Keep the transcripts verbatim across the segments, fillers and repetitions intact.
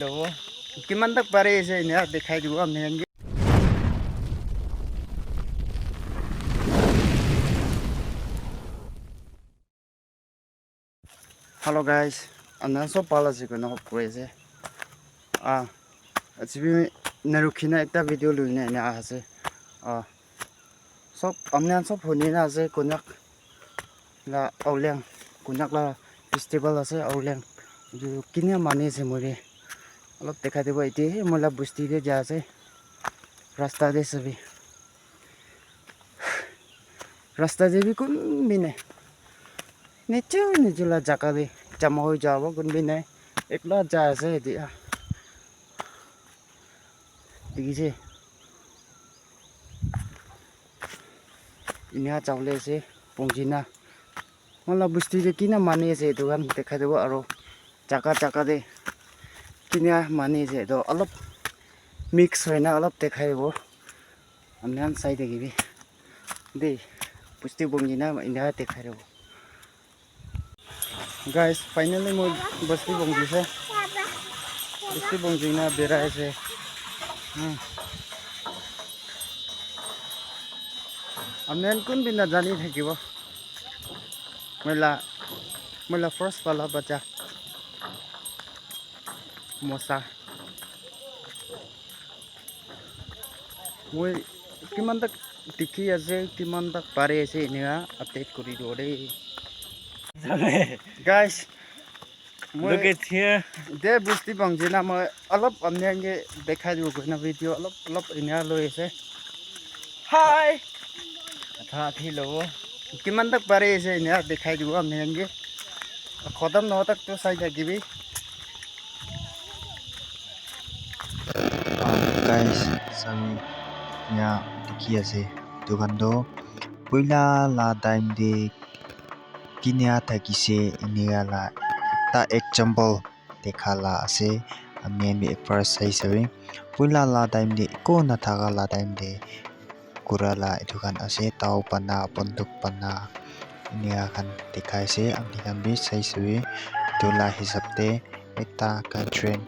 Hello. Kiman tak pare ase enia dekhai dibo apni khan ke. Hello guys, apni khan sob bhal ase koina hope kuri ase. Ah, aji bi narukhi na ekta video loi na enia aha ase. Ah, sob apni khan sob huni na ase Konyak la Aoleang, Konyak la festival ase Aoleang. Etu kini mani ase moi ke. Olop dekhai dibo ete moi la bosti te ja ase. Rasta te sabi. Rasta te bi kun bi nai. Niche niche la jaga te jama hoi jabo kun bi nai. Ekla ja ase ete. Dikhi se. Enia jabole ase, pongji na. Moi la bosti te kina mani ase, etu khan dekhai dibo, aro jaga jaga te kina mani ase, etu olop mix hoi na olop dekhai dibo. Apni khan sai thakibi. De, bosti pongji na, enia dekhai dibo. Guys, finally moi bosti pongji se. Bosti pongji na berai ase. Hmm. Apni khan kun bi najani thakibo. Moi la, moi la first wala bacha. Mosa. Moi kiman tak dikhi ase, kiman tak pare ase, enika update kuri dibo de. Guys, moi Look at here. De bosti pongji na, moi olop apni khan ke dekhai dibo koina video olop, olop enia loi ase. Hi. Atha athi lobo. Kiman tak pare ase enia dekhai dibo apni khan ke. Khotom noho tak to sai thakibi. Ah, guys, sabi ya dikhi ase. Etu khan toh puila la time te kinia thakise enika la ekta example dekha la ase. Ami khan bi ekbaar sai sabi. Puila la time te eku nathaka la time te kura la etu khan ase, dao bana, bunduk bana, enika khan dekhai ase. Apni khan bi sai sabi, etu la hisab te ekta country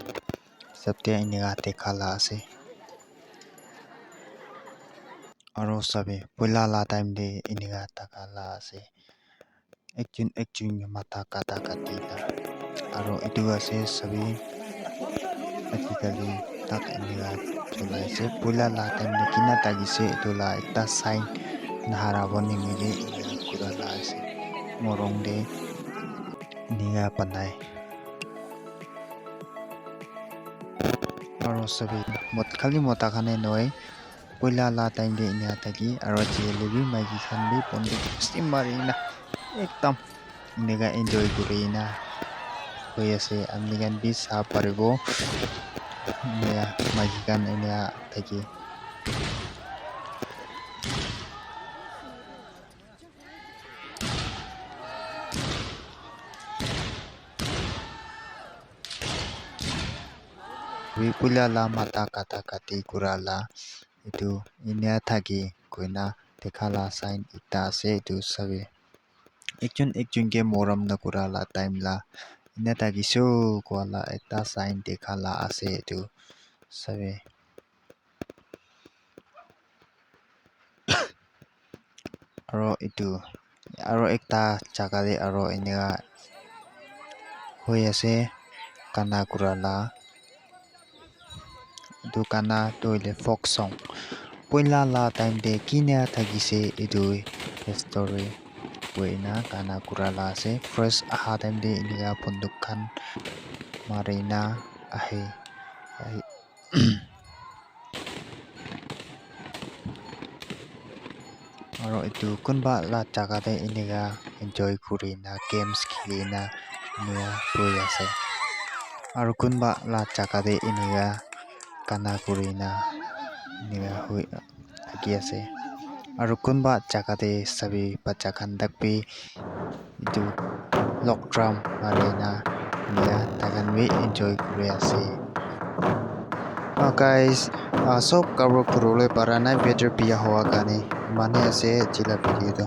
hisab te enika dekha la ase. Aro sabi, puila la time te enika thaka la ase. Ekjun ekjun ke matha kata kati na. Aro etu ase sabi, ajikali tak enika cholai ase. Puila la time te kina thakise, etu la ekta sign nahara bo nimite enika kura la ase. Morung te enika banai. Aro sabi, mot-, khali mota khan he nohoi, puila la time te enika thaki, aro jele bi maiki khan bi bunduk bishi mari na ekdam enika enjoy kuri na hoi ase. Apni khan bi sa paribo, enika maiki khan enika thaki. Wi puila la matha kata kati kura la etu enia thaki koina dekha la sign ekta ase, etu sabi. Ekjun ekjun ke morom na kura la time la enia thaki so koa la ekta sign dekha la ase, etu sabi. Aro etu, aro ekta jaga te aro enika hoi ase, gana kura la. Etu gana tu hoile folk song. Puila la time te kina thakise etu history koina gana kura la ase. First aha time te enika bunduk khan mari na ahe, ahe. Aro etu kunba la jaga te enika enjoy kuri na games kheli na enika hoi ase. Aro kunba la jaga te enika gana kuri na enika hoi thaki ase. Aro kunba jaga te sabi bacha khan tak bi etu log drum mari na enika tai khan bi enjoy kuri ase. Ah, guys, ah, sob cover kuribole para nai, weather bia howa karne. Mane ase etu la video tu.